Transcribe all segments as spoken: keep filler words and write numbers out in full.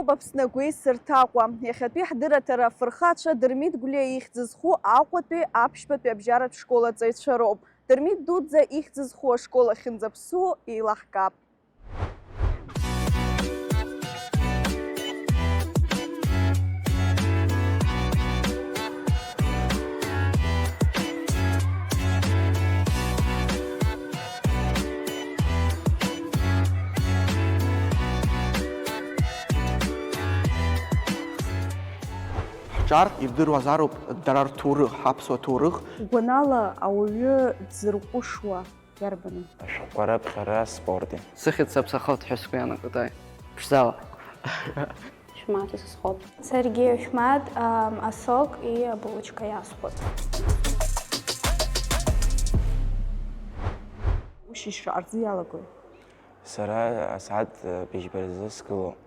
Аԥсны агәеисырҭаҟәа. Иахьатәи ҳдырраҭара афырхацәа Дырмит Гәлиа ихьӡ зху Аҟәатәи аԥшьбатәи абжьаратә школ аҵаҩцәа роуп. Дырмит дуӡӡа ихьӡ зху ашкол ахьынӡаԥсуо еилаҳкаап. Ҳҿар ирдыруазароуп дара рҭоурых, ҳаԥсуа ҭоурых. Гәанала ауаҩы дзырҟәышуа иарбану? Ашәҟәқәа раԥхьара спорти. Сыхьӡ саԥсахоит ҳәа сгәы иаанагоит, аи, ԥшӡала. Шәмаҭ исызхоит. Саргьы шәмаҭ, ам, асок и абулочка иасхәоит. Ушьыжьра арзы иалагои? Сара асааҭ быжьба рзы сгылоуп.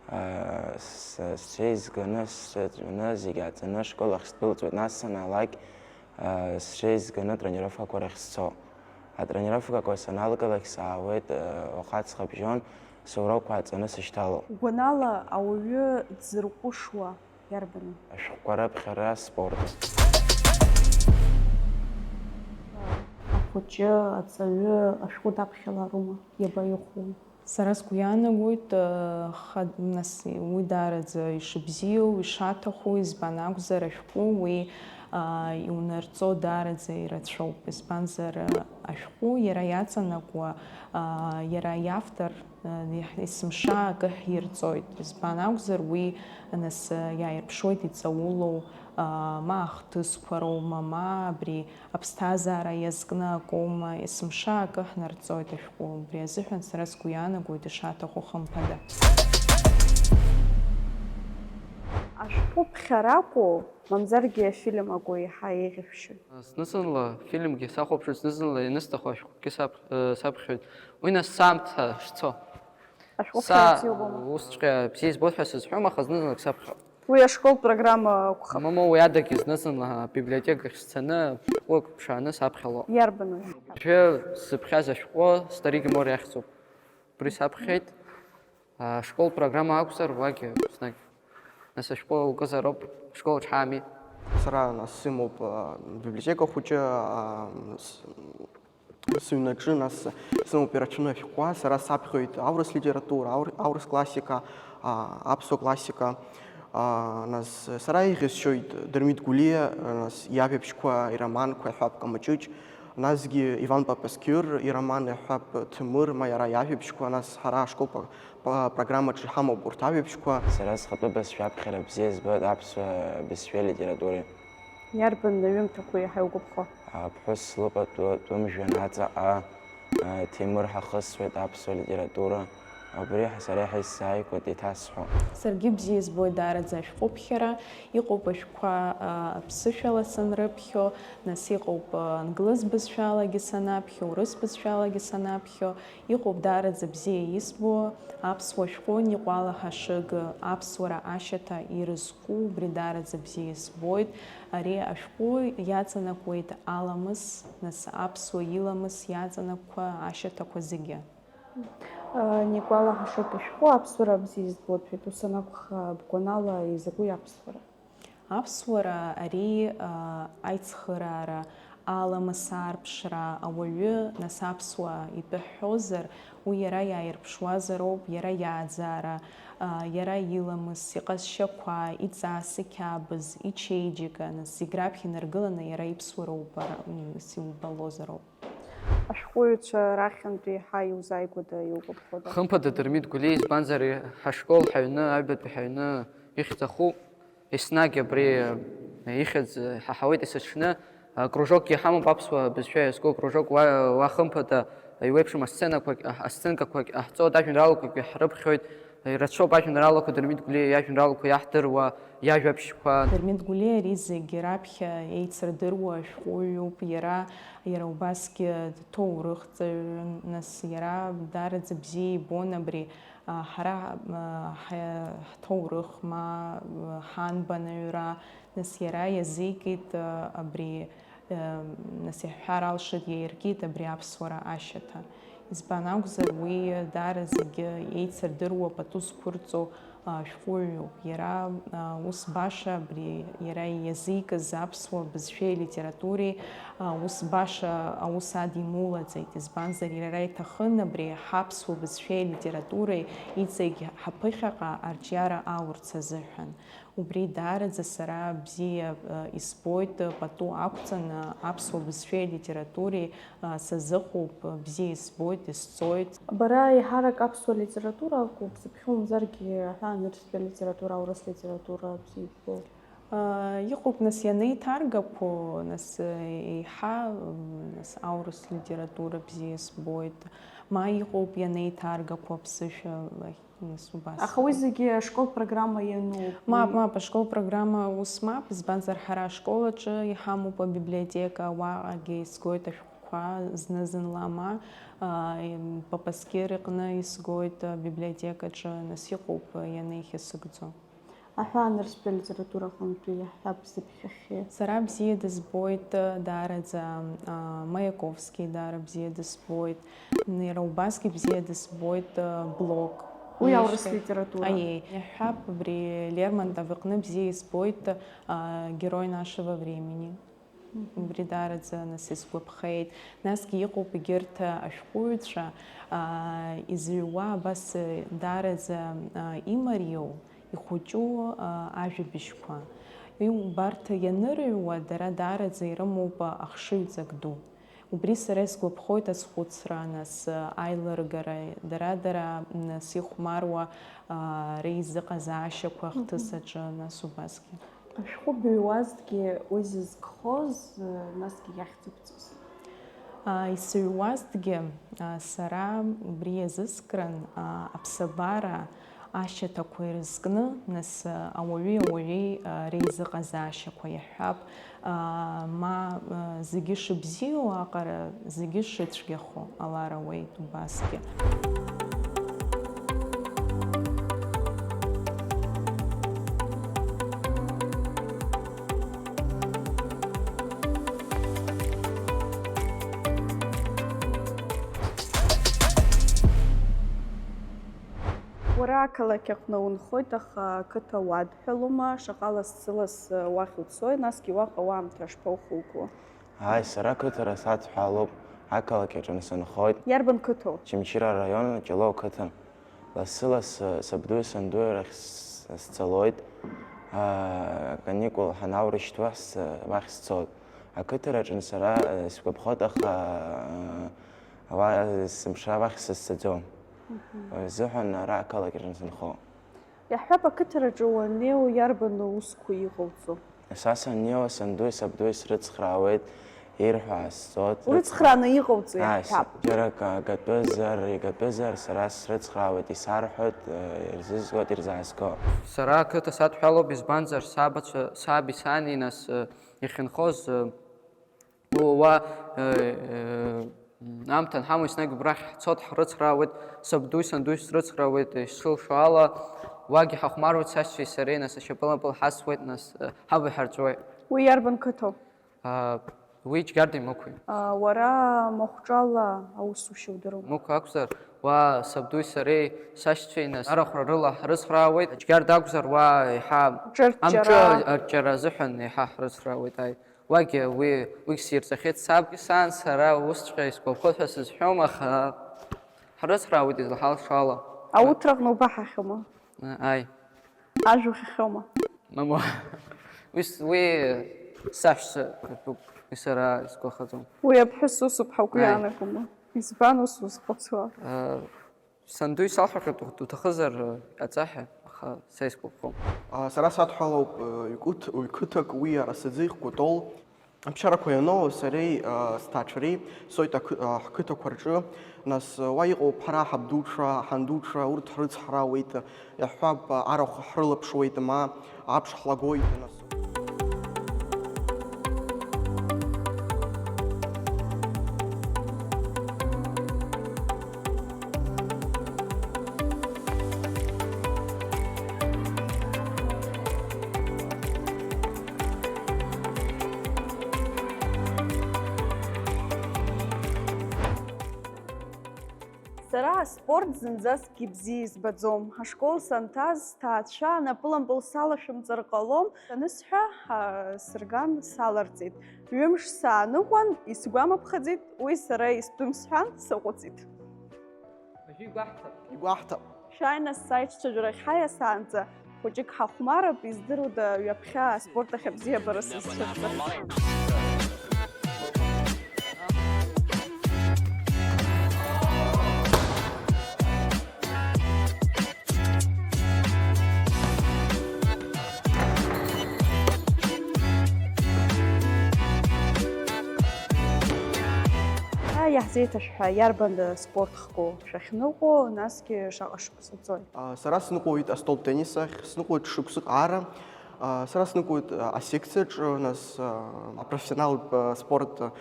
С-, сцәа еизганы, сцәа ҵәаны, зегь ааҵаны ашкол ахь сдәылҵуеит, нас санаалак, сцәа еизганы атренировкақәа рахь сцо. Атренировкақәа саналгалак саауеит, уахаҵ хабжьон, соурокқәа ааҵаны сышьҭалоуп. Гәанала ауаҩы дзырҟәышуа иарбану? Ашәҟәқәа раԥхьара спорт. Ахәыҷы, аҵаҩы ашәҟәы даԥхьалароума, иаба ихәлоу? Сара сгәы иаанагоит, ха-, нас, уи даараӡа ишыбзиоу, ишаҭаху, избан акәзар, ашәҟәы уи, а, иунарҵо даараӡа ирацәоуп, избанзар, а, ашәҟәы иара иаҵанакуа, а, иара иавтор, а, иаҳ-, есымша акы ҳирҵоит, избан акәзар, уи, нас, а, иааирԥшуеит иҵаулоу, а, ма ахҭысқәа роума, ма абри аԥсҭазаара иазкны акоума, есымша акы ҳнарҵоит ашәҟәы, убри азыҳәан сара сгәы иаанагоит ишаҭаху хымԥада. Ашәҟәы ԥхьаракәу, мамзаргьы афильм акәу еиҳа еиӷьышәшьои? Зны-зынла фильмгьы сахәаԥшуеит, зны-зынла ианысҭаху ашәҟәгьы саԥ-, э, саԥхьоит. Уи нас саамҭа шцо. Ашәҟәы Са ԥхьара бзиоуп, ума? Усҵәҟьа бзиа избоит ҳәа сызҳәом, аха зны-зынлак саԥхьап. Уи ашкол программа акәхап. Мамоу, уи адагьы зны-зынла абиблиотекахь сцаны, шәҟәык ԥшааны саԥхьалоит. Иарбану? Уажәы сзыԥхьаз ашәҟәы Старик и море ахьӡуп. Убри саԥхьеит. Ашкол программа акәзар, уагь еснагь. Нас ашәҟәы укызароуп, школ аҿы ҳаами. Сара, нас, сымоуп, а, библиотека хәыҷы, а, с-, сыҩнаҿы, нас, сымоуп ирацәаны ашәҟәқәа, сара саԥхьоит аурыс литература, аур-, аурыс классика, а, аԥсуа классика. А, нас, сара еиӷьасшьоит Дырмит Гәлиа, нас, иажәабжьқәа, ироманқәа, иҳәап, Камаҷыҷ, насгьы Иван Папасқьыр ироман, иҳәап, Ҭемыр, ма иара иажәабжьқәа, нас, ҳара ашкол па-, па-, программаҿы иҳамоуп урҭ ажәабжьқәа. Сара схатәы бызшәа аԥхьара бзиа збоит аԥсуа бызшәеи алитературеи. Иарбан аҩымҭақәа еиҳа иугәаԥхо? Аԥҳәыс лыпату, тәым жәҩан аҵаҟа, а, Ҭемыр ҳахысуеит аԥсуа литература. Абри ҳа-, сара иаҳа исзааигәоит еиҭасҳәо. Саргьы бзиа избоит даараӡа ашәҟәыԥхьара. Иҟоуп ашәҟәқәа, а, аԥсышәала санрыԥхьо, нас иҟоуп, а, англыз бызшәалагьы санаԥхьо, урыс бызшәалагьы санаԥхьо. Иҟоуп даараӡа бзиа избо аԥсуа шәҟәы Никәала Ҳашыг, аԥсуара ашьаҭа ирызку, убри даараӡа бзиа избоит. Ари ашәҟәы иаҵанакуеит аламыс, нас аԥсуа иламыс иаҵанакқәа ашьаҭақәа зегьы. Никәала Ҳашыг ишәҟәы аԥсуара бзиа избоит, ус анакәха, бгәанала изакәи аԥсуара? Аԥсуара ари, а, аицхыраара, аламыс аарԥшра, ауаҩы, нас, аԥсуаа итәы ҳҳәозар, уи иара иааирԥшуазароуп, иара иааӡара, а, иара иламыс, иҟазшьақәа, иҵас, иқьабз, ичеиџьыка, нас, зегь раԥхьа инаргыланы иара иԥсуароуп, ара, м, нас, иубалозароуп. Ашәҟәыҩҩцәа рахьынтә еиҳа иузааигәада, иугәаԥхода? Хымԥада, Дырмит Гәлиа, избанзар, ҳашкол ҳаҩны, аҩбатәи ҳаҩны ихьӡ ахуп. Еснагь абри ихьӡ ҳаҳауеит есыҽны. Кружокгьы ҳамоуп аԥсуа бызшәа иазку акружок, уа, уа хымԥада, иуеиԥшым асценақәагь, асценкақәагь ҟаҳҵоит, ажәеинраалақәагьы ҳрыԥхьоит. Ирацәоуп ажәеинраалақәа, Дырмит Гәлиа иажәеинраалақәа иаҳдыруа, иажәабжьқәа. Дырмит Гәлиа ари зегьы раԥхьа еицырдыруа ашәҟәыҩҩуп. Иара, иара убасгьы ҭоурыхҵаҩын, нас, иара даараӡа бзиа ибон абри, а, ҳара, а, ҳа-, ҳҭоурых, ма, а, ҳанбан аҩра, нас, иара иазикит, а, абри, а, нас, иаҳҳәар алшоит, иаиркит абри аԥсуара ашьаҭа. Избан акәзар, уи даараӡагьы еицырдыруа, пату зқәырҵо, ашәҟәыҩҩуп. Иара, а, ус баша абри иара иазикыз аԥсуа бызшәеи литературеи, а, ус баша аус адимулаӡеит, избанзар, иара иҭахын абри ҳаԥсуа бызшәеи литературеи иҵегь ҳаԥыхьаҟа арҿиара аурц азыҳәан. Убри даараӡа сара бзиа, а, избоит, пату ақәҵаны аԥсуа бызшәеи литературеи, а, сазыҟоуп, бзиа избоит, исҵоит. Бара еиҳарак аԥсуа литература акәу, бзыԥхьоу мамзаргьы аҳәаанырцәтәи алитература, аурыс литература бзиа иббоу? А, иҟоуп, нас, ианеиҭаргақәо, нас, еиҳа, м, нас, аурыс литература бзиа избоит, ма иҟоуп ианеиҭаргақәо аԥсышәа лахь. Нас убас. Аха уи зегьы ашкол программа иануп. Мап, уи мап, ашкол программа ус мап, избанзар, ҳара ашкол аҿы иҳамоуп абиблиотека, уаҟагьы исгоит ашәҟәқәа зны-зынла, ма, а, им, Папаскир иҟны исгоит абиблиотекаҿы, нас иҟоуп ианеихьысыгӡо. Аҳәаанырцәтәи алитература аҟынтәи иаҳҳәап зыԥхьахьы. Сара бзиа дызбоит, даараӡа, а, Маяковски даара бзиа дызбоит, иара убасгьы бзиа дызбоит, а, Блок. Уи аурыс литература. Аиеи, иаҳҳәап, абри Лермонтов иҟны бзиа избоит, а, Герой нашего времени. Мгм. Убри даараӡа, нас, исгәаԥхеит. Насгьы иҟоуп егьырҭ ашәҟәыҩҩцәа, а, изыҩуа абас, а, даараӡа, а, имариоу, ихәыҷу, а, ажәабжьқәа. Иу-, убарҭ ианырыҩуа, дара даараӡа ирымоуп ахшыҩҵак ду. Убри сара исгәаԥхоит азхәыцра, нас, а, аилыргара, дара-дара, нас, ихәмаруа, а, реизыҟазаашьақәа, мгм, ахҭыс аҿы, нас, убасгьы. Ашәҟәы быҩуазҭгьы уи зызкхоз, насгьы иахьӡ ықәҵоз? А, исыҩуазҭгьы, а, сара убри иазыскран, а, аԥсабара ашьаҭақәа ирызкны, нас, а, ауаҩи ауаҩи, а, реизыҟазаашьақәа иаҳҳәап, а, ма, а, зегьы шыбзиоу аҟара, зегьы шыцәгьахо алар ауеит убасгьы. Уара ақалақь аҟны унхоит, аха ақыҭа уадҳәалома? Шаҟа лассы-лассы уахь уцои, насгьы уаҟа уаамҭа шԥаухуго? Ааи, сара ақыҭара садҳәалоуп, ақалақь аҿы сынхоит. Иарбан қыҭоу? Очамчыра араион, Ҷлоу ақыҭан. Лассы-лассы сабдуи сандуи рахь с-, сцалоит. Аа, аканикул ҳанаурышьҭуа, с-, уахь сцоит. Ақыҭараҿы сара, э, сгәаԥхоит, аха, э, уа-, сымшра уахь сызцаӡом. Мгм. Уи азыҳәан ара ақалақь аҿы сынхо. Иаҳҳәап, ақыҭараҿы уаннеиуа иарбан аусқәа иҟауҵо? Са саннеиуа, сандуи сабдуи срыцхраауеит, ирҳәо аасҵоит. Урыцхрааны иҟауҵо, ааи, иаҳҳәап. Џьарак агатәызар, игатәызар, сара срыцхраауеит, исарҳәоит, э, ирзызгоит, ирзаазго. Сара ақыҭа садҳәалоуп, избанзар, сабацәа, саби сани, нас, э, иахьынхоз, э, уа, э, э, аамҭа анҳамоу, еснагь убрахь ҳцоит, ҳрыцхраауеит, сабдуи сандуи срыцхраауеит, ишсылшо ала, уагьы ҳахәмаруеит, сашьцәеи сареи, нас, ашьапылампыл ҳасуеит, нас, э, ҳабаҩ ҳарҵәуеит. Уи иарбан қыҭоу? А, уи Џьгьарда имықәи. А, уара махәҿала аусушьа удыруама? Мықә акәзар, уа сабдуи сареи сашьцәеи, нас, арахәра рыла ҳрыцхраауеит. Џьгьарда акәзар, уа еиҳа амҿы арҿиара азыҳәан еиҳа ҳрыцхраауеит, ааи. Уагьы уи, уигь сирҵахьеит саб. Сан сара усҵәҟьа исгәаԥхоит ҳәа сызҳәом, аха ҳрыцхраауеит излаҳалшо ала. Ауҭраҟны убаҳахьоума? Ааи. Ажә ухьхьоума? Мамоу. Уи с-, уи саҳәшьцәа ртәуп, уи сара исгәахаӡом. Уи аԥҳәыс усуп ҳәа угәы иаанагома? Избан ус узхәыцуа? Э, санду исалҳәахьеит, уҭ-, уҭахызар, э, иҟаҵа ҳәа, аха са исгәаԥхом. А, сара садҳәалоуп, э, ҩқыҭ-, ҩқыҭак, уи Арасаӡы Кәтол. Абжьарақәа ианоу сареи, а, сҭаацәареи сцоит ақы-, а, ҳқыҭақәа рҿы, нас, уа иҟоуп ҳара ҳабдуцәа, ҳандуцәа, урҭ ҳрыцҳараауеит, иаҳҳәап, арахә ҳрылаԥшуеит, ма аԥш ҳлагоит, нас. Сара аспорт зынӡаск ибзиа избаӡом. Ашкол санҭаз, сҭаацәа напылампыл салашәымҵар ҟалом анысҳәа, а, сырган саларҵеит. Ҩымш сааныҟәан, исгәамԥхаӡеит, уи сара истәым сҳәан, саҟәыҵит. Уажәы игәаҳҭап. Игәаҳҭап. Шәааи нас сааит ҽаџьарахь ҳаиасаанӡа, хәыҷык ҳахәмарып, издыруада, ҩаԥхьа аспорт ахь абзиабара сызцәырҵыр. Ҳа иаҳзеиҭашәҳәа, иарбан спорт хкы шәахьныҟәо, насгьы шаҟа шықәса ҵуеит? А, сара сныҟәоит астол теннис ахь, сныҟәоит шықәсык ара. А, сара сныҟәоит, а, асекциаҿы, нас, а, апрофессионалтә, а, спорт, а,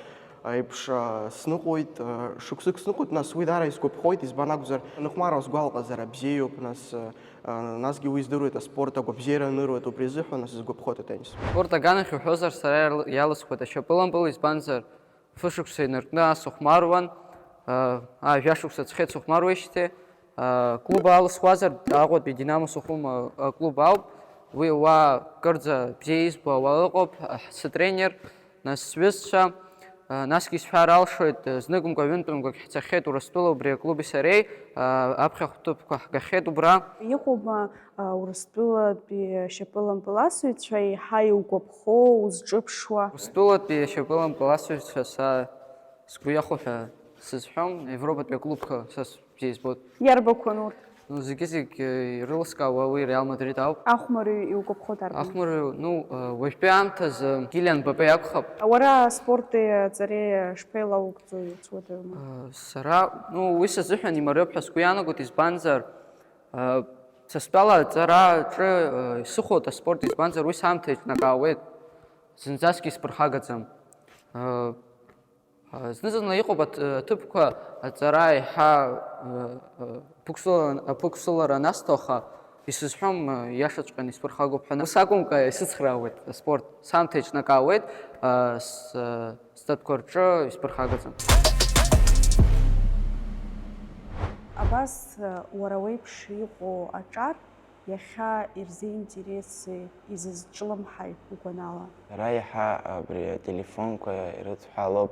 еиԥш, а, сныҟәоит, а, шықәсык сныҟәоит, нас уи даара исгәаԥхоит, избан акәзар, аныхәмарра сгәалаҟазаара бзиоуп, нас, а, а, насгьы уи здыруеит аспорт агәабзиара аныруеит, убри азыҳәан, нас, сгәаԥхоит атеннис. Спорт аганахь уҳәозар, сара иал-, иалысхуеит ашьапылампыл, избанзар, фышықәса инаркны ас ухәмаруан, а, а, жәашықәса ҵхеит сыхәмаруеижьҭеи, а, клуб алысхуазар, Аҟәатәи Динамо Сухум, а, аклуб ауп. Уи уа кырӡа бзиа избо ауаа ыҟоуп, а, сытренер, нас сҩызцәа, а, насгьы исҳәар алшоит, а, зныкымкәа, ҩынтәымкәагь ҳцахьеит Урыстәыла убри аклуби сареи, а, аԥхьахә ҭыԥқәа ҳгахьеит убра. Иҟоума, а, Урыстәылатәи ашьапылампыласыҩцәа еиҳа иугәаԥхо, узҿыԥшуа? Урыстәылатәи ашьапылампыласыҩцәа са сгәы иахәо ҳәа сызҳәом, Европатәи аклубқәа са бзиа избоит. Иарбақәан урҭ? Ну, зегьы-зегь, э, ирылыскаауа уи Реал Мадрид ауп. Ахәмарыҩ иугәаԥхо дарбан? Ахәмарыҩ, ну, э, уажәтәи аамҭазы Килиан Мбаппе акәхап. Уара аспорти аҵареи шԥеилаугӡои, уцуадаҩума? Э, сара, ну, уи сазыҳәан имариоуп ҳәа сгәы иаанагоит, избанзар, э, са стәала аҵара аҿы, э, исыхәоит аспорт, избанзар уи саамҭа еиҿнакаауеит, зынӡаск исԥырхагаӡам. Э, Зны-зынла иҟоуп аҭ-, аҭыԥқәа аҵара еиҳа, ы, ы, аԥықәсыла-, аԥықәсылара анасҭо, аха исызҳәом, ы, иашаҵәҟьаны исԥырхагоуп ҳәа. Ус акәымкәа, исыцхраауеит аспорт. Саамҭа еиҿнакаауеит, ы, с-, ы, статәқәа рҿы исԥырхагаӡам. Абас, ы, уара уеиԥш иҟоу аҿар Иахьа ирзеинтереси изызҿлымҳаи угәанала? Сара иаҳа абри ателефонқәа ирыдҳәалоуп.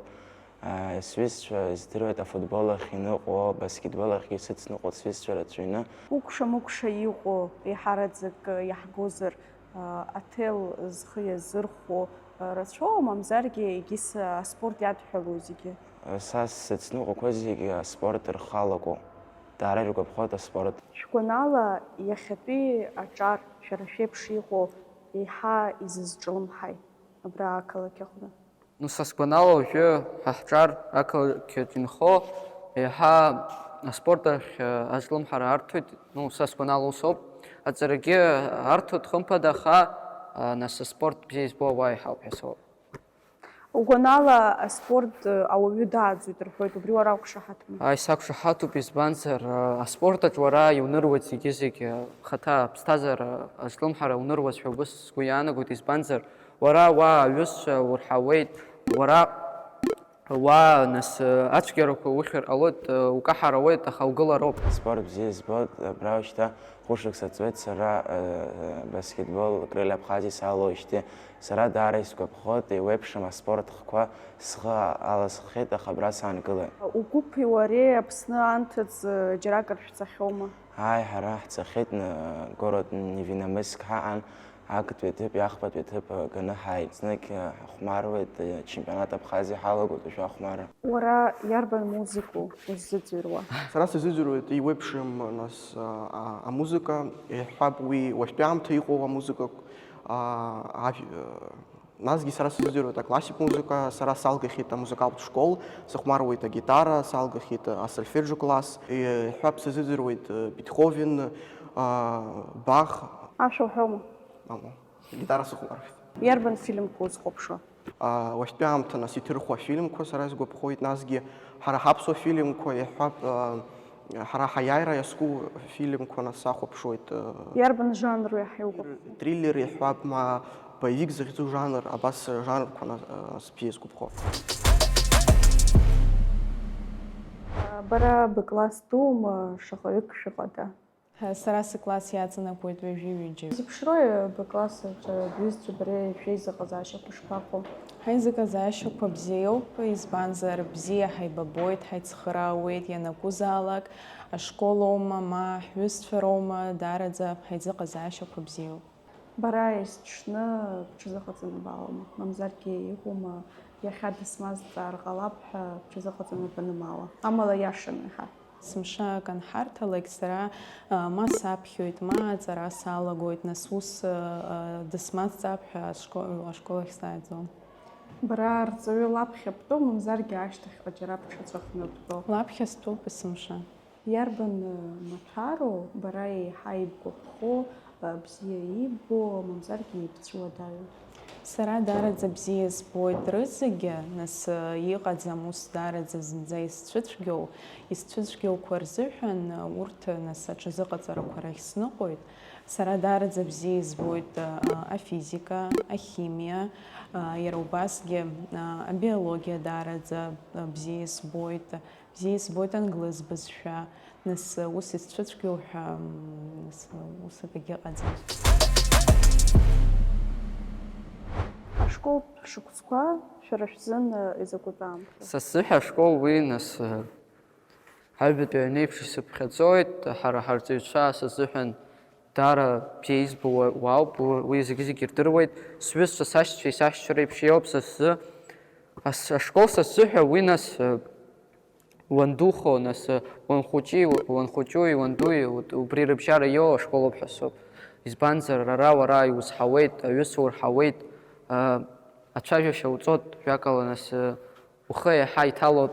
Сҩызцәа здыруеит афутбол ахь иныҟәо, абаскетбол ахьгьы сыцныҟәоит сҩызцәа рацәаҩны. Укәша-мыкәша иҟоу, еиҳараӡак иаҳгозар, аҭел зхы иазырхәо рацәоу, мамзаргьы егьыс аспорт иадҳәалоу зегьы? Са сыцныҟәақәа зегьы аспорт рхы алакәу. Даара иргәаԥхоит аспорт. Шәгәанала, иахьатәи аҿар шәара шәеиԥш иҟоу еиҳа изызҿлымҳаи абра ақалақь аҟны? Ну, са сгәанала, уажәы ҳа ҳҿар ақалақь аҿы инхо еиҳа аспорт ахь, э, азҿлымҳара арҭоит. Ну, са сгәанала, ус ауп. Аҵарагьы арҭоит, хымԥада, аха, э, нас аспорт бзиа избо ауаа еиҳауп ҳәа соуп. Угәанала, аспорт, э, ауаҩы дааӡоит рҳәоит, убри уара уқәшаҳаҭума? Ааи, сақәшаҳаҭуп, избанзар, э, аспорт аҿы уара иуныруеит зегьы-зегь, э, хаҭа аԥсҭазаара азҿлымҳара уныруазшәа убыс сгәы иаанагоит, избанзар, уара уа аҩызцәа урҳауеит, уара уа, нас, э, ацәгьарақәа ухьыр ҟалоит, э, укаҳар ауеит, аха угылароуп. Аспорт бзиа избоит, абра уажәшьҭа Хәышықәса ҵуеит сара, э, баскетбол Крылья Абхазии салоуижьҭеи. Сара даара исгәаԥхоит, еиуеиԥшым аспорт хкқәа схы аласххьеит, аха абра саангылеит. Угәыԥи уареи Аԥсны анҭыҵ, э, џьаракыр шәцахьоума? Ааи, ҳара ҳцахьеит, н-, город Невинномысск ҳаҟан, актәи аҭыԥи ахԥатәи аҭыԥ ганы ҳааит. Знык, э, ҳахәмаруеит, э, чемпионат Абхазиа ҳалагоит уажәы ахәмарра. Уара иарбан музыку уззыӡырҩуа? Сара сазыӡырҩуеит еиуеиԥшым, нас, а, а, амузыка, иаҳҳәап, уи уажәтәи аамҭа иҟоу амузыка, а, ажә-, а, насгьы сара сазыӡырҩуеит аклассик музыка, сара салгахьеит амузыкалтә школ, сыхәмаруеит агитара, салгахьеит асольфеџьо класс, иаҳҳәап, сазыӡырҩуеит, э, Бетховен, а, Бах. Ашәа уҳәома? Мамоу. Гитара сыхәмаруеит. Иарбан фильмқәа узхәаԥшуа? А, уажәтәи аамҭа, нас, иҭырхуа афильмқәа сара исгәаԥхоит, насгьы ҳара ҳаԥсуа фильмқәа, иаҳҳәап, а, ҳара ҳаиааира иазку фильмқәа, нас, сахәаԥшуеит, а. Иарбан жанру иаҳа иугәаԥхо? Триллер, иаҳҳәап, ма боевик захьӡу жанр, абас жанрқәа, нас, а, сбзиа исгәаԥхо. А, Бара быкласс дума, шаҟаҩык шәыҟада? Сара сыкласс иаҵанакуеит ҩажәи ҩыџьа. Зеиԥшрои быкласс аҿы бҩызцәа бареи шәеизыҟазаашьақәа шԥаҟоу? Ҳаизыҟазаашьақәа бзиоуп, избанзар, бзиа ҳаибабоит, ҳаицхыраауеит, ианакәызаалак, ашкол аума, ма ҳҩызцәа роума, даараӡа ҳаизыҟазаашьақәа бзиоуп. Бара есыҽны бҽазыҟаҵаны баауама, мамзаргьы иҟоума, иахьа дысмазҵаар ҟалап ҳәа бҽазыҟаҵаны банымаауа? Амала иашаны иаҳа. Сымшак анҳарҭалак, сара, а, ма саԥхьоит, ма аҵара салагоит, нас ус, а, а, дысмазҵаап ҳәа ашко-, ашкол ахь сааӡом. Бара арҵаҩы лаԥхьа бтәоу, мамзаргьы ашьҭахьҟа џьара бҽаҵәахны бтәоу? Лаԥхьа стәоуп есымша. Иарбан, э, маҭәароу бара еиҳа ибгәаԥхо, э, бзиа иббо, мамзаргьы ибцәуадаҩу? Сара даараӡа бзиа збоит рызегьы, нас, э, иҟаӡам ус даараӡа зынӡа исцәыцәгьоу. Исцәыцәгьоуқәа рзыҳәан, э, урҭ, э, нас аҽазыҟаҵарақәа рахь сныҟәоит. Сара даараӡа бзиа избоит, э, афизика, ахимиа, э, иара убасгьы, э, абиологиа даараӡа, э, бзиа избоит. Бзиа избоит англыз бызшәа, нас, ус исцәыцәгьоу ҳәа, м, с-, ус акгьы ыҟаӡам. Ашколтә шықәсқәа шәара шәзын, э, изакәытә аамҭоу? Са сзыҳәа ашкол уи, нас, э, аҩбатәи аҩнеиԥш исыԥхьаӡоит, ҳара ҳарҵаҩцәа сазыҳәан даара бзиа избо уа-, уаауп, уи, уи зегьы-зегьы ирдыруеит. Сҩызцәа, сашьцәа, исашьцәа реиԥш иоуп са сзы. Ас-, ашкол са сзыҳәа уи, нас, э, уандухо, нас, уанхәыҷи, уанхәыҷуи, уандуи, уб-, убри рыбжьара иоу ашкол ауп ҳәа соуп. Избанзар, ара уара иузҳауеит, аҩы сурҳауеит, а, ацәажәашьа уҵот, жәакала, нас, ухы еиҳа иҭалоит.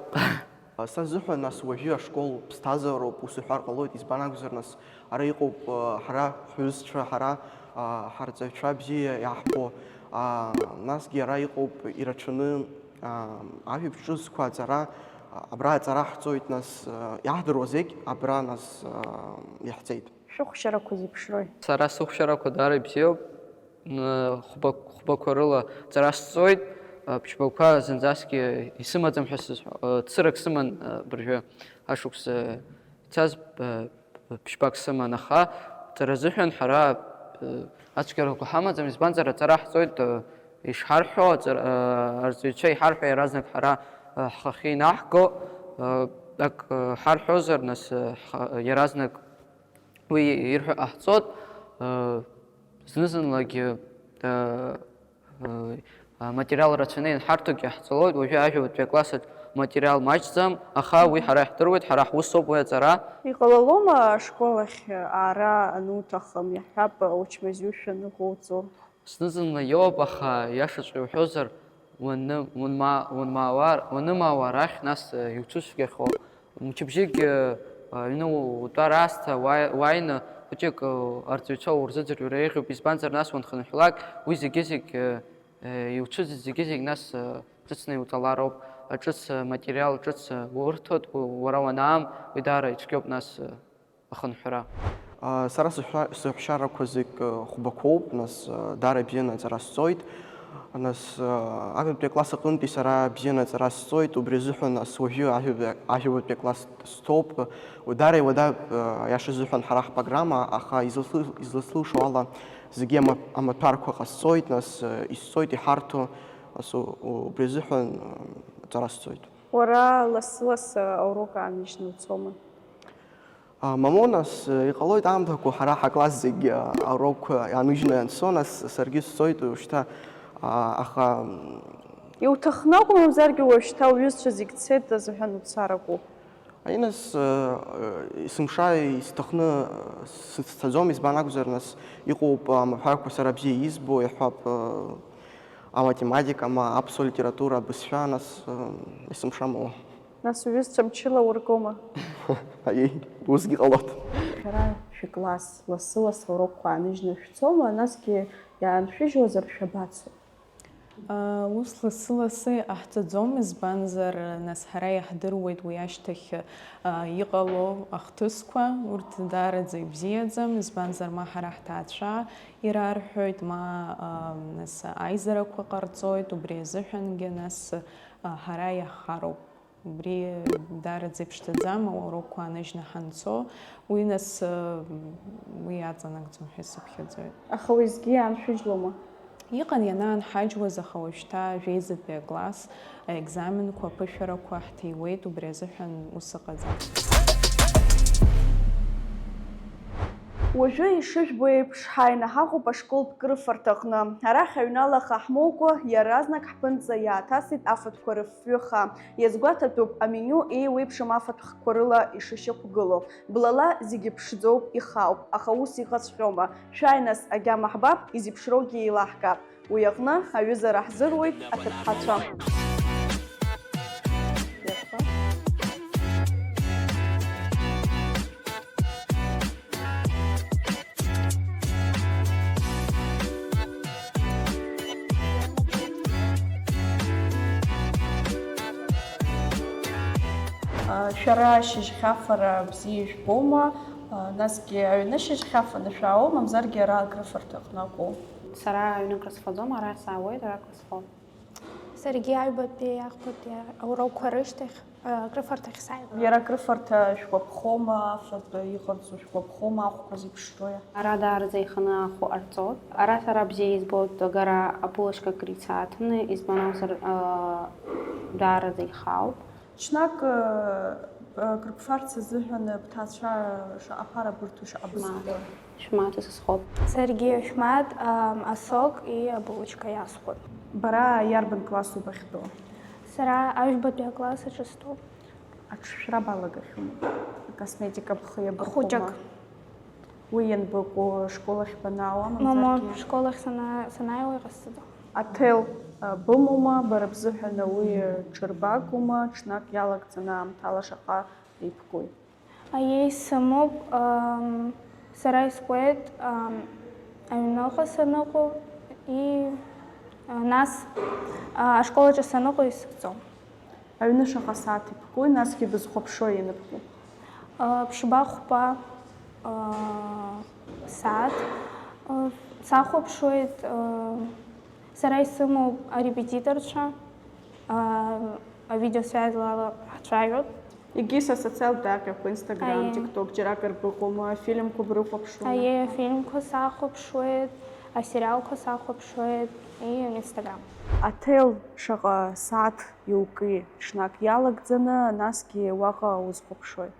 Са сзыҳәан, нас, уажәы ашкол ԥсҭазаароуп, ус иҳәар ҟалоит, избан акәзар, нас, ара иҟоуп, а, ҳара ҳҩызцәа, ҳара, а, ҳарҵаҩцәа бзиа иаҳбо, а, насгьы ара иҟоуп ирацәаны, аа, ажәабжь ҿыцқәа аҵара, абра аҵара ҳҵоит, нас, аа, иаҳдыруа зегь абра, нас, аа, иаҳҵеит. Шәыхәшьарақәа зеиԥшрои? Сара сыхәшьарақәа даара ибзиоуп. Н-, хәба-, хәбақәа рыла ҵара сҵоит. Ԥшьбақәа зынӡасгьы исымаӡам ҳәа сызҳәо, цырак сыман, абыржәы ашықәс ицаз, ԥшьбак сыман, аха ҵара азыҳәан ҳара, э, ацәгьарақәа ҳамаӡам, избанзар, аҵара ҳҵоит, э, ишҳарҳәо, аҵар-, э, арҵаҩцәа иҳарҳәо иаразнак ҳара, э, ҳхахьы инаҳго, э, ак, э, ҳарҳәозар, нас, э, ҳа-, иаразнак уи ирҳәо ҟаҳҵоит, э, зны-зынлагьы, э, Материал рацәаны ианҳарҭогьы ҟаҳҵалоит, уажәы ажәабатәи акласс аҿы материал маҷӡам, аха уи ҳара иаҳдыруеит, ҳара ҳусоуп уи аҵара. Иҟалалома ашкол ахь аара ануҭахым, иаҳҳәап, учмазаҩушәа аныҟоуҵо? Зны-зынла иоуп, аха иашаҵәҟьа уҳәозар, уаны-, уанма-, уанмаауа, уанымаауа арахь, нас, э, иуцәыцәгьахо, мчыбжьыкгьы, э, аҩны у-, утәар аасҭа уа-, уааины хәыҷык, э, арҵаҩцәа урзыӡырҩыр еиӷьуп, избанзар, нас уанхынҳәлак, уи зегьы-зегь, э, Иуцәыӡыз зегьы-зегь нас, э, ҿыцны иуҵалароуп, э, ҿыц, э, материал ҿыц, э, урҭоит, у-, уара уанаам, уи даара ицәгьоуп нас, э, ахынҳәра. А, сара сыҳәа-, сыҳәшьарақәа зегь, э, хәбақәоуп, нас, э, даара бзианы аҵара сҵоит. Нас, э, ажәабатәи акласс аҟынтәи сара бзианы аҵара сҵоит, убри азыҳәан нас уажәы ажәабатәи, ажәабатәи акласс стәоуп. Уи даара иуадаҩуп, э, аиаша азыҳәан ҳара ҳпрограмма, аха изласыл-, изласылшо ала, Зегьы ама-, амаҭәарқәа ҟасҵоит, нас, э, исҵоит иҳарҭо, нас, у-, убри азыҳәан, э, аҵара сҵоит. Уара лассы-лассы аурок ааныжьны уцома? А, мамоу, нас, э, иҟалоит аамҭақәа ҳара ҳакласс зегь, э, аурокқәа ааныжьны ианцо, нас саргьы сцоит уажәшьҭа, а, аха, м, Иуҭахны акәым, мамзаргьы уажәшьҭа уҩызцәа зегь цеит азыҳәан уцар акәу? Аинас, э, э, есымша исҭахны, э, сыццаӡом, избан акәзар, нас, иҟоуп амаҳәарқәа сара бзиа избо, иаҳҳәап, э, аматематика, ма аԥсуа литература, абызшәа, нас, э, есымша моу. Нас уҩызцәа мчыла ургома? Аиеи, усгьы ҟалоит. Шәара шәыкласс лассы-ласс аурокқәа ааныжьны шәцома, насгьы иааншәыжьуазар шәабацо? Ус лассы-лассы иҟаҳҵаӡом, избанзар, нас, ҳара иаҳдыруеит уи ашьҭахь, а, иҟало ахҭысқәа, урҭ даараӡа ибзиаӡам, избанзар, ма ҳара ҳҭаацәа ирарҳәоит, ма, а, нас, аизарақәа ҟарҵоит, убри азыҳәангьы, нас, а, ҳара иаҳхароуп. Убри даараӡа иԥшӡаӡам, аурокқәа ааныжьны ҳанцо, уи нас, уи аҵанакӡом ҳәа исыԥхьаӡоит. Аха уеизгьы иааншәыжьлома? Иҟан ианаанҳаџьуаз, аха уажәшьҭа жәеизатәи акласс аекзаменқәа, аԥышәарақәа ҳҭиуеит, убри азыҳәан ус ыҟаӡам. Уажәы, ишыжәбо еиԥш, ҳааины ҳаҟоуп ашколтә крыфарҭаҟны. Арахь аҩны алаха ҳмоукәа, иаразнак ҳԥынҵа иааҭасит афатәқәа рыфҩы хаа. Иазгәаҭатәуп аменю еиуеиԥшым афатә хкқәа рыла ишышьақәгылоу. Блала зегьы ԥшӡоуп, ихаауп, аха ус иҟаҵәҟьома? Шәааи нас, агьама ҳбап, изеиԥшроугьы еилаҳкаап. Уи аҟны аҩызара ҳзыруеит аҭыԥҳацәа. Шәара ашьыжьхьафара бзиа ижәбома? Насгьы аҩны шьыжьхьафаны шәаауоу, мамзаргьы ара акрыфарҭаҟны акәу? Сара аҩнык рызфаӡом, ара саауеит, ара акрызфо. Саргьы аҩбатәи, аӷбатәи аурокқәа рышьҭахь акрыфарҭахь сааиуеит. Иара акрыфарҭа шәгәаԥхома, афатә иҟарҵо шәгәаԥхома, ахәқәа зеиԥшроу? Ара даараӡа иханы ахә ҟарҵоит. Ара сара бзиа избоит агара абулачка акыр ицаҭаны, избан акәзар, даараӡа ихаауп. Ҽнак крықәфарц азыҳәан бҭаацәа шаҟа ԥара бырҭо, шаҟа бызхуа? Шәмаҭ сызхоуп. Саргьы шәмаҭ, асок и абулочка иасхәоит. Бара иарбан класс убахьтәоу? Сара ажәбатәи акласс аҿы стәоуп. Аҽшәра балагахьоума? Акосметика бхы иабырхума? Хәыҷык. Уи ианбыкәу, школ ахь банаауа, мамзаргьы? Мамоу, школ ахь санааиуа иҟасҵаӡом. Аҭел бымоума, бара бзыҳәан уи ҽырбагоума, ҽнак иалагӡаны аамҭала шаҟа еибгои? Аиеи, сымоуп, сара искуеит аҩныҟа саныҟоу, и нас ашкол аҿы саныҟоу исыхьӡом. Аҩны шаҟа сааҭ ибгои, насгьы бызхәаԥшуа ианыбго? Ԥшьба-хәба сааҭ сахәаԥшуеит. Сара исымоуп арепетиторцәа, авидеосвязьла ҳцәажәоит. Егьыс асоциалтә даҟьақәа, Instagram, TikTok, џьаракыр быҟоума, афильмқәа брыхәаԥшуама? Аиеи, афильмқәа сахәаԥшуеит, асериалқәа сахәаԥшуеит, и Instagram. Аҭел шаҟа сааҭ иуки, ҽнак иалагӡаны, насгьы уаҟа узхәаԥшуеи?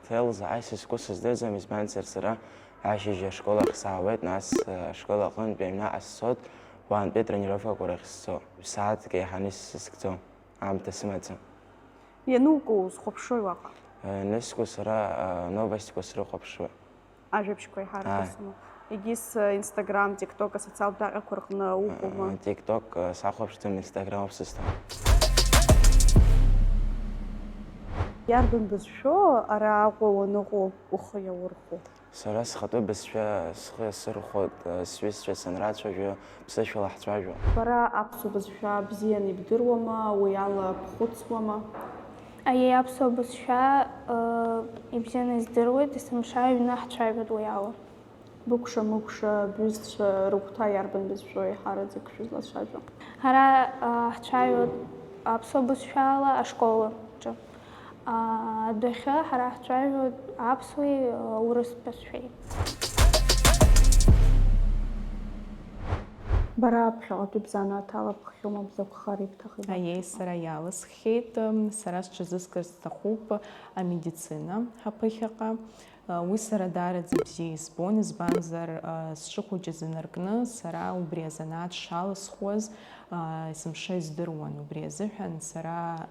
Ҭел заҟа исызку сыздырӡом, избанзар, сара ашьыжь ашкол ахь саауеит, нас ашкол аҟынтәи аҩнаҟа сцоит, уаантәи атренировкақәа рахь сцо. Сааҭк еиҳаны исызкӡом, аамҭа сымаӡам. Иануку узхәаԥшуеи уаҟа? Ианыску сара новостьқәа срыхәаԥшуеит. Ажәабжьқәа еиҳарак Ааи. усума? Егьыс Instagram, TikTok асоциалтә даҟьақәа рҟны уҟоума? TikTok сахәаԥшӡом, Instagram ауп сызҭо. Иарбан бызшәоу ара Аҟәа уаныҟоу ухы иаурхәо? Сара схатәы бызшәа схы иасырхәоит, сҩызцәа санрацәажәо, ԥсышәала ҳцәажәо. Бара аԥсуа бызшәа бзианы ибдыруама, уи ала бхәыцуама? Аиеи, аԥсуа бызшәа ибзианы издыруеит, есымша аҩны ҳцәажәоит уи ала. Быкәша-мыкәша бҩызцәа рыгәҭа иарбан бызшәоу еиҳараӡак шәызлацәажәо? Ҳара ҳцәажәоит аԥсуа бызшәала ашколаҿы. Адәахьы ҳара ҳцәажәоит аԥсуеи урыс бызшәеи. Бара ԥхьаҟатәи бзанааҭ алабххьоума, бзакәхар ибҭахи? Аиеи, сара иалысххьеит, сара сҽазыскыр сҭахуп амедицина ҳаԥыхьаҟа. Уи сара даараӡа бзиа избон, избанзар, сҽыхәыҷыз инаркны сара убри азанааҭ шалысхуаз, есымша издыруан. Убри азыҳәан сара,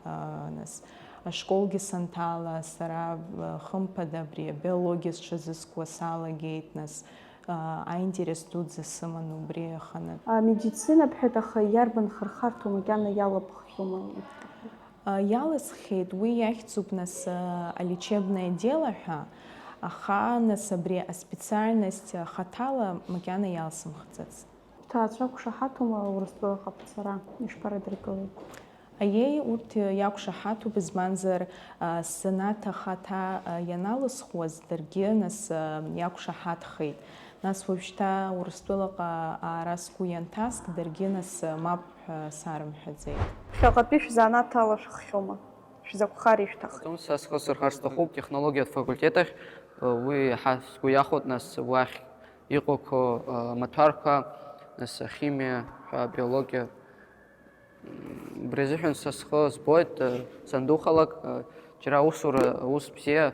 нас, ашколгьы санҭала, сара, хымԥада, абри абиологиа сҽазызкуа салагеит, нас, аинтерес дуӡӡа сыман убри аханатә. Амедицина бҳәеит, аха иарбан хырхарҭоу, макьана иалабххьоума? Иалысххьеит, уи иахьӡуп, нас, алечебное дело ҳәа, аха, нас, абри аспециальность хаҭала макьана иалсымхӡацт. Бҭаацәа ақәшаҳаҭума Урыстәылаҟа бцара, ишԥарыдыркылеи? Аиеи, урҭ иақәшаҳаҭуп, избанзар, сзанааҭ ахаҭа ианалысхуаз, даргьы, нас, иақәшаҳаҭхеит. Нас уажәшьҭа Урыстәылаҟа аара сгәы ианҭаск, даргьы, нас, мап ҳәа сарымҳәаӡеит. Ԥхьаҟатәи шәзанааҭ алашәххьоума? Шәзакәхар ишәҭахи? Са схы сырхар сҭахуп технологиатә факультет ахь, уи иаҳа сгәы иахәоит, нас уахь иҟақәоу амаҭәарқәа, нас ахимиа ҳәа, абиологиа. Убри азыҳәан са схы збоит, сандухалак, џьара аусура, аус бзиа,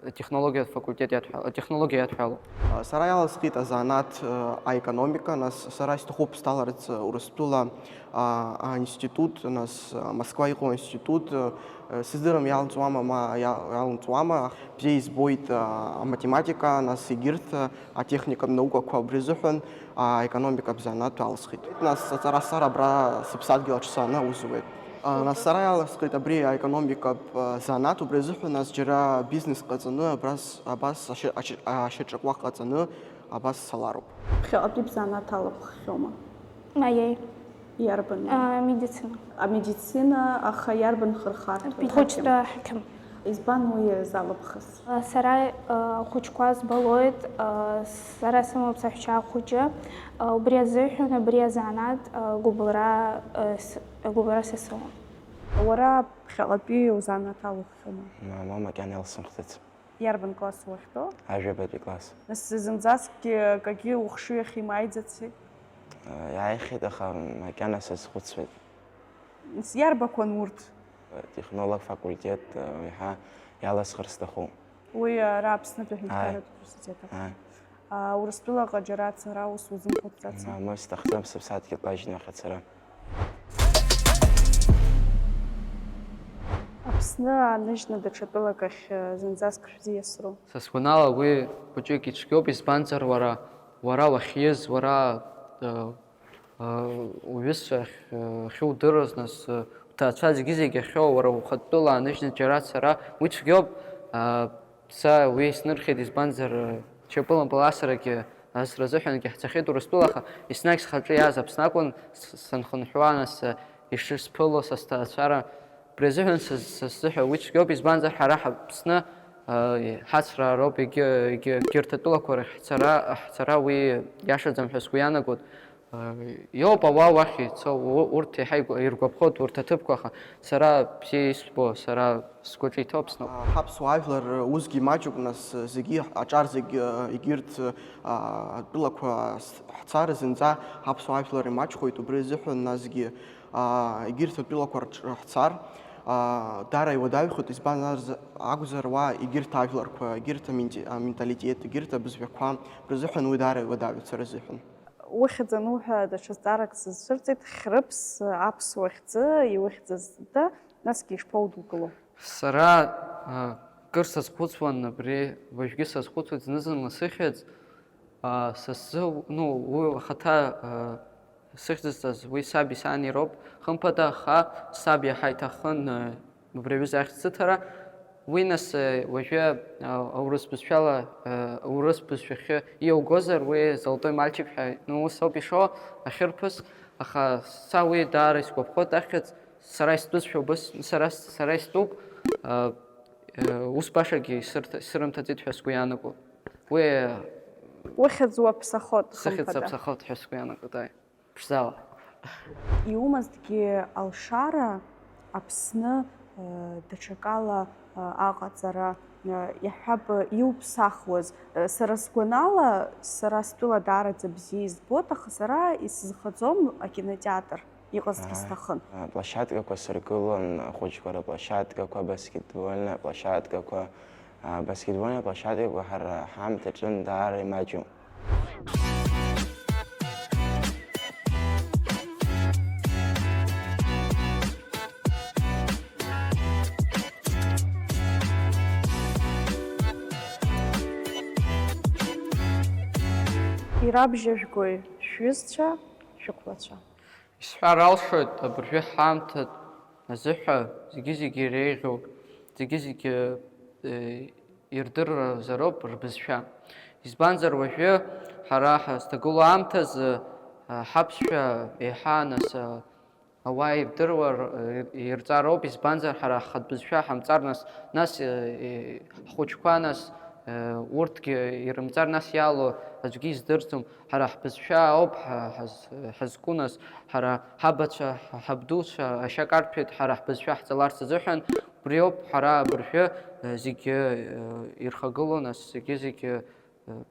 атехнологиатә факультет иадҳәал-, атехнологиа иадҳәалоуп. Сара иаласхит азанааҭ, аекономика, нас сара исҭахуп сҭаларц Урыстәыла, а, аинститут, нас, а, Москва иҟоу аинститут, а, сыздырам иалҵуама, ма иа-, иалҵуама, бзиа избоит, а, аматематика, нас егьырҭ, а, атехникатә наукақәа, убри азыҳәан, а, аекономикатә занааҭ алсхит. Нас аҵара сара абра сыԥсадгьыл аҿы сааны аус зуеит. А, нас сара иаласхит абри аекономикатә, а, занааҭ, убри азыҳәан, нас џьара бизнес ҟаҵаны абрас, абас ашьа-, ашьа-, ашьаҿақәа ҟаҵаны абас салароуп. Ԥхьаҟатәи бзанааҭ алахәххьоума? Аиеи. Иарбан? А, медицина. Амедицина, аха иарбан хырхарҭа? Хәыҷтәы ҳақьым. Избан уи залыԥхыз? А, сара, а, ахәыҷқәа збалоит, а, сара сымоуп саҳәшьа хәыҷы, а, убри азыҳәан абри азанааҭ, а, гәыбылра, а, с-, гәыбылра са сымоуп. Уара ԥхьаҟатәи узанааҭ алуххьоума? Мамоу, макьана илсымхӡац. Иарбан класс уахьтәоу? Ажәабатәи класс. Нас зынӡаскгьы акагьы ухшыҩ ахь имааиӡаци? Иааихьеит, аха макьана сазхәыцуеит. Нас иарбақәан урҭ? Технолог факультет, еиҳа иаласхар сҭахуп. Уи ара Аԥснытәи аҳәынҭқарратә университет аҟны. Ааи. А, Урыстәылаҟа џьара ацара аус узымхәыцӡаци? Ма, ма исҭахӡам сыԥсадгьыл лажьны ахь ацара. Аԥсны ааныжьны даҽа тәылак ахь, э, зынӡаск шәзиасру? Са сгәанала, уи хәыҷык ицәгьоуп, избанзар, уара, уара уахьиз, уара, э, э, уҩызцәа ахь, э, ахьудыруаз, нас, э, уҭаацәа зегьы-зегь ахьоу, уара ухатәтәыла ааныжьны џьара ацара, уи цәгьоуп, э, Са уи снырхьит, избанзар, ҽа пылан-пыласрагьы, асра азыҳәангьы ҳцахьеит Урыстәыла, аха еснагь схаҿы иааз Аԥсны акәын, с-, санхынҳәуа, нас, ишысԥыло са сҭаацәара. Убри азыҳәан са, са сзыҳәа уи цәгьоуп, избанзар, ҳара ҳаԥсны, а, ҳацраароуп, егьы, егьы, егьырҭ атәылақәа рахь ҳцара, ҳцара уи иашаӡам ҳәа сгәы иаанагоит. Иоуп ауаа уахь ицо, у-, урҭ еиҳа игәа-, иргәаԥхоит урҭ аҭыԥқәа, аха сара бзиа исбо, сара сгәаҿы иҭоуп Аԥсны. Ҳаԥсуа ажәлар усгьы маҷуп, нас, зегьы аҿар зегь, егьырҭ, а, атәылақәа с-, ҳцар зынӡа ҳаԥсуа ажәлар имаҷхоит, убри азыҳәан насгьы, а, егьырҭ атәылақәа рҿы ҳцар, а, даара иуадаҩхоит, избан акәзар, уа егьырҭ ажәларқәа, егьырҭ аменти-, аменталитет, егьырҭ абызшәақәа рзыҳәан уи даара иуадаҩуп сара сзыҳәан. Ухьӡ ануҳәа, даҽа зҵаарак сызцәырҵит, Хьрыԥс аԥсуа хьӡы иухьӡыз да, насгьы ишԥаудукыло? Сара, а, кыр сазхәыцуан абри, уажәгьы сазхәыцуеит зны-зынла сыхьӡ, а, са сзы, ну, уи ахаҭа, а, сыхьӡызҵаз уи саби сани роуп, хымԥада, аха саб иаҳа иҭахын, а, Убри аҩыза ахьӡ сыҭара, уи нас, э, уажәы, а, аурыс бызшәала, э, аурыс бызшәахьы иоугозар, уи золотой мальчик ҳәа, ну, ус ауп ишо, ахьырԥыс, аха са уи даара исгәаԥхоит, ахьӡ сара истәызшәа убыс, сара, сара истәуп, а, э, ус башагьы исырҭ-, исырымҭаӡеит ҳәа сгәы иаанагоит. Уи, э, Ухьӡ уаԥсахот, сыхьӡ хымԥада. Саԥсахот ҳәа сгәы иаанагоит, ааи. Ԥшӡала. Иумазҭгьы алшара Аԥсны, э, даҽакала, э, аҟаҵара, э, иаҳҳәап, э, иуԥсахуаз. Э, сара сгәанала, сара стәыла даараӡа бзиа избоит, аха сара исызхаӡом акинотеатр иҟазҭгьы Аҳа. Сҭахын. Э, площадкақәа сыргылон, ахәыҷқәа рыплощадкақәа, баскетбольная площадкақәа, Абаскетбольная площадкақәа ҳара ҳаамҭаҿы даара имаҷуп. Ирабжьажәгои шәҩызцәа, шәықәлацәа? Исҳәар алшоит, абыржәы ҳаамҭатә азыҳәа зегьы-зегьы иреиӷьу, зегьы-зегьы, э, ирдыруазароуп рбызшәа. Избанзар, уажәы ҳара ҳазҭагылоу аамҭазы, э, ҳаԥсшәа еиҳа, нас, э, ауаа ирдыруа р-, э, ирҵароуп, избанзар, ҳара ҳхатә бызшәа ҳамҵар, нас, нас, э, э, ҳхәыҷқәа, нас, Урҭгьы ирымҵар нас иаало аӡәгьы издырӡом. Ҳара ҳбызшәа ауп ҳа-, ҳаз-, ҳазку, нас ҳара ҳабацәа, ҳа-, ҳабдуцәа ашьа карҭәеит, ҳара ҳбызшәа ҳҵаларц азыҳәан. Убриоуп ҳара абыржәы, э, зегьы, э, ирхагылоу, нас зегьы-зегьы, э,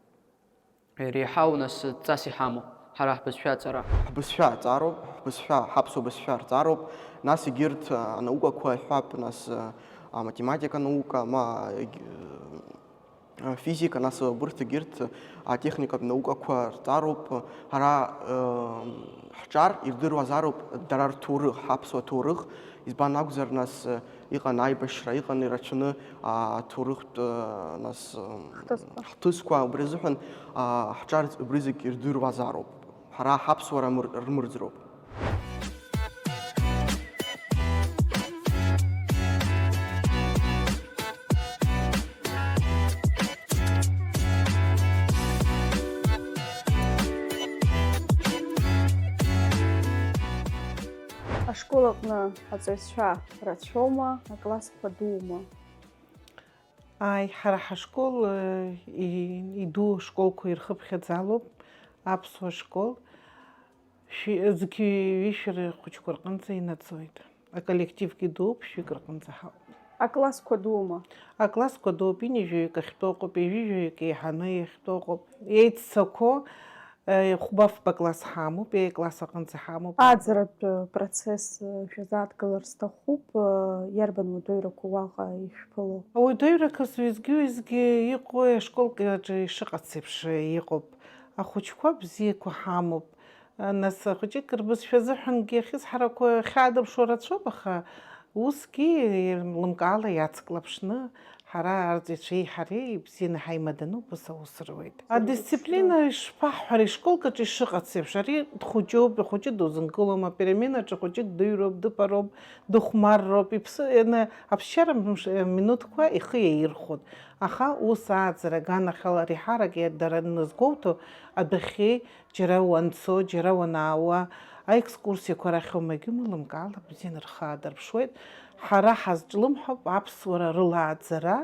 иреиҳау, нас ҵас иҳамоу. Ҳара ҳбызшәа аҵара. Ҳбызшәа аҵароуп, ҳбызшәа, ҳаԥсуа бызшәа рҵароуп, нас егьырҭ, а, анаукақәа иҳәап, нас, а, аматематика наука, ма, егь-, а, физика, нас убырҭ егьырҭ атехникатә наукақәа рҵароуп. Ҳара, а, ҳҿар ирдыруазароуп дара рҭоурых, ҳаԥсуа ҭоурых, избан акәзар, нас, а, Иҟан аибашьра, иҟан ирацәаны, аа, аҭоурыхтә, аа, нас, м, Хҭысқәа. Хҭысқәа, убри азыҳәан, аа, ҳҿар убри зегь ирдыруазароуп. Ҳара ҳаԥсуара мыр-, рмырӡроуп. Ашкол аҟны аҵаҩцәа рацәоума, аклассқәа дуума? Ааи, ҳара ҳашкол, э, и-, иду ашколқәа ирхыԥхьаӡалоуп, аԥсуа школ. Шәи-, зқьи ҩышәи рхәыҷқәа рҟынӡа инаӡоит. Аколлективгьы дууп, шәҩык рҟынӡа ҳауп. Аклассқәа дуума? Аклассқәа дууп, ҩынҩажәаҩык ахьтәоу ыҟоуп, ҩажәижәаҩык еиҳаны иахьтәоу ыҟоуп. Еиццақәоу, Хәба-фба класс ҳамоуп, еи класс аҟынӡа ҳамоуп. Ааӡаратә процесс шәазааҭгылар сҭахуп, иарбан уадаҩрақәа уаҟа ишәԥыло? Ауадаҩрақәа уеизгьы-уеизгьы иҟоу ашколк аҿы ишыҟац еиԥш иҟоуп. Ахәыҷқәа бзиақәа ҳамоуп. Нас ахәыҷык рбызшәа азыҳәангьы ахьысҳарақәа хьаадырԥшуа рацәоуп, аха усгьы еилымкаала иацклаԥшны, ҳара арҵаҩцәеи ҳареи ибзианы ҳаимаданы убас аус руеит. Адисциплина ишԥаҳҳәари, школк аҿы ишыҟац еиԥш, ари дхәыҷуп, ихәыҷы дузынкылом, апеременаҿы хәыҷык дыҩроуп, дыԥароуп, дыхәмарроуп, иԥсы, ианы аԥсшьара мш-, минуҭқәа ихы иаирхәоит. Аха ус ааӡара аганахьала реиҳарак иа-, дара нызгәоуҭо адәахьы џьара уанцо, џьара уанаауа, аекскурсиақәа рахь уамагьы мылымкаала бзианы рхы аадырԥшуеит. Ҳара ҳазҿлымҳауп аԥсуара рылааӡара,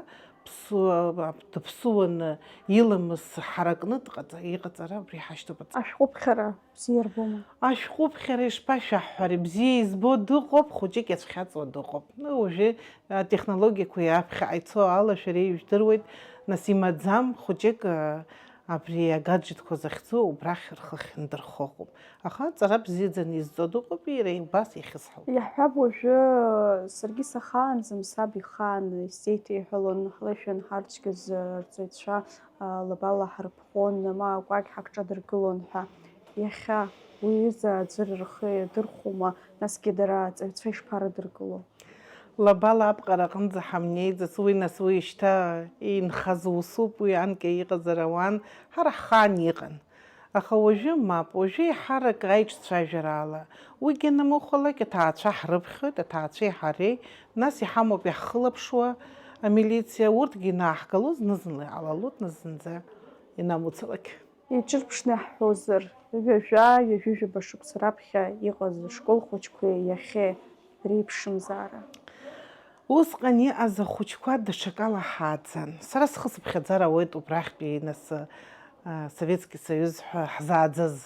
ԥсуа-, дыԥсуаны иламыс ҳаракны дҟаҵа-, иҟаҵара абри ҳашьҭоуп аҵа. Ашәҟәыԥхьара бзиа ирбома? Ашәҟәыԥхьара ишԥашәаҳҳәари, бзиа избо дыҟоуп, хәыҷык иацәхьаҵуа дыҟоуп. Ну, уажәы, а, технологиақәа иаԥхьаҟа ицо ала шәара ижәдыруеит, нас имаӡам хәыҷык, а, Абри агаджетқәа захьӡу убрахь рхы ахьындырхо ыҟоуп. Аха аҵара бзиаӡаны изҵо дыҟоуп, иара убас иахьысҳауп. Иаҳҳәап, уажәы саргьы сахаанӡам, саб ихаан исзеиҭеиҳәалон, ҳлеишәан ҳарцәгьаз рҵаҩцәа, а, лабала ҳарԥхон, ма акәакь ҳагҿадыргылон ҳәа. Иахьа уи аҩыза аӡәыр рхы иадырхәома, насгьы дара аҵаҩцәа ишԥарыдыркыло? Лабала аԥҟара аҟынӡа ҳамнеиӡац, уи нас уи шьҭа инхаз усуп, уи анкьа иҟазар ауан, ҳара ҳхаан иҟан. Аха уажәы мап, уажәы еиҳарак аиҿцәажәара ала. Уигьы анамыхәалак, аҭаацәа ҳрыԥхьоит, аҭаацәеи ҳареи, нас иҳамоуп иаҳхылаԥшуа амилициа, урҭгьы инааҳгало зны-зынла иҟалалоит, нас зынӡа инамуцалак. Иҿырԥшны иаҳҳәозар, ҩажәа, ҩажәижәаба шықәса раԥхьа иҟаз ашкол хәыҷқәеи иахьеи реиԥшымзаара? Усҟан иҟаз ахәыҷқәа даҽакала ҳааӡан. Сара схы сыԥхьаӡар ауеит убрахьтәи нас, а, Советски Союз ҳәа ҳзааӡаз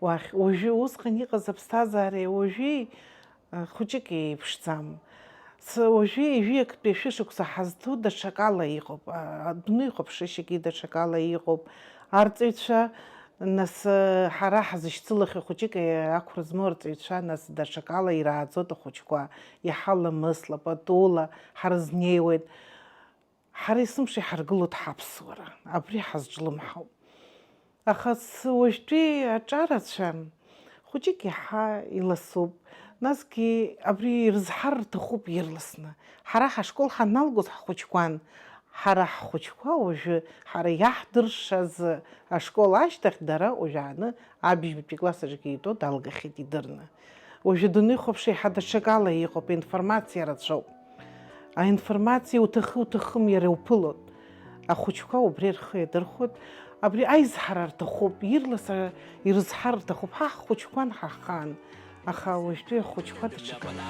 уахь. Уажәы усҟан иҟаз аԥсҭазаареи уажәи Хәыҷык еиԥшӡам. Ц-, уажәы ҩажәи актәи шәышықәса ҳазҭоу даҽакала иҟоуп, а, адунеихәаԥшышьагьы даҽакала иҟоуп. Арҵаҩцәа, нас, ҳара ҳзышьцылахьоу хәыҷык ақәра змоу арҵаҩцәа, нас, даҽакала ирааӡоит ахәыҷқәа, иаҳа ламысла, патула ҳрызнеиуеит. Ҳара есымша иҳаргылоит ҳаԥсуара, абри ҳазҿлымҳауп. Аха ц-, уажәтәи аҿарацәа хәыҷык иаҳа иласуп, насгьы абри ирызҳар рҭахуп ирласны. Ҳара ҳашкол ҳаналгоз ҳхәыҷқәан, ҳара ҳхәыҷқәа уажәы ҳара иаҳдыршаз ашкол ашьҭахь дара уажәааны абжьбатәи класс аҿгьы итәо далгахьеит идырны. Уажәы адунеихәаԥш еиҳа даҽакала иҟоуп, аинформациа рацәоуп. Аинформациа уҭахы-уҭахым иара иуԥылоит. Ахәыҷқәа убри рхы иадырхәоит, абри аизҳара рҭахуп, ирласра ирызҳар рҭахуп, ҳа ҳхәыҷқәан ҳахан, аха уажәтәи ахәыҷқәа даҽакала.